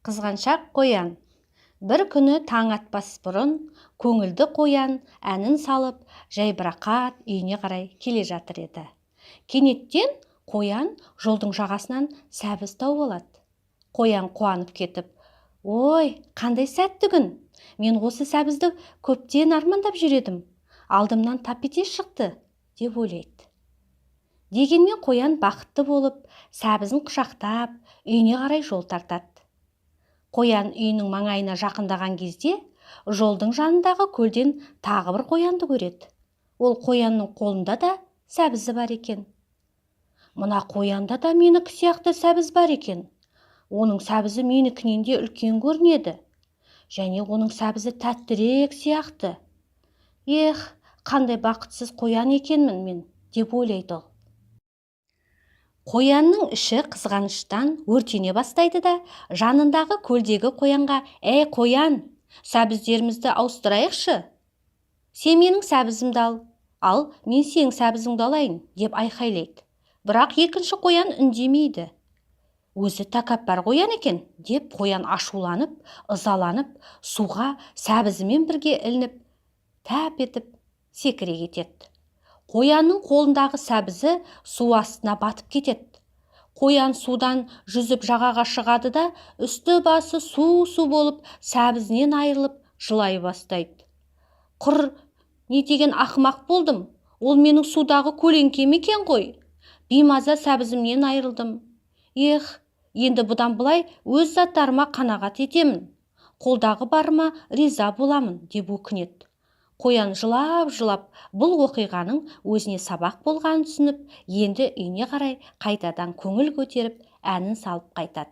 Қызғаншақ қоян. Бір күні таң атпас бұрын көңілді қоян әнін салып, жайбарақат үйіне қарай келе жатыр еді. Кенеттен қоян жолдың жағасынан сәбіз тауып алады. Қоян қуанып кетіп: «Ой, қандай сәтті күн! Мен осы сәбізді көптен армандап жүр едім, алдымнан тап ете шықты», – деп ойлайды. Дегенмен қоян бақытты болып, сәбізін құшақтап, үйіне қарай жол тартады. Қоян үйінің маңайына жақындаған кезде жолдың жанындағы көлден тағы бір қоянды көреді. Ол қоянның қолында да сәбізі бар екен. «Мына қоянда да менікі сияқты сәбіз бар екен. Оның сәбізі менікінен де үлкен көрінеді және оның сәбізі тәттірек сияқты. Эх, қандай бақытсыз қоян екенмін мен», – деп ойлайды ол. Қоянның іші қызғаныштан өртене бастайды да, жанындағы көлдегі қоянға: «Әй, қоян, сәбіздерімізді ауыстырайықшы. Сен менің сәбізімді ал, ал мен сенің сәбізіңді алайын», – деп айқайлайды. Бірақ екінші қоян үндемейді. «Өзі тәкаппар қоян екен», – деп қоян ашуланып, ызаланып, суға сәбізімен бірге ілініп, тәп етіп секіре кетеді. Қоянның қолындағы сәбізі су астына батып кетеді. Қоян судан жүзіп жағаға шығады да, үсті басы су су болып, сәбізінен айырылып, жылай бастайды. «Құр не деген ақымақ болдым! Ол менің судағы көлеңкем екен ғой. Беймаза сәбізімнен айырылдым. Эх, енді бұдан былай өз заттарыма қанағат етемін, қолдағы барыма риза боламын», – деп өкінеді. Қоян жылап-жылап, бұл оқиғаның өзіне сабақ болғанын түсініп, енді үйіне қарай қайтадан көңіл көтеріп, әнін салып қайтады.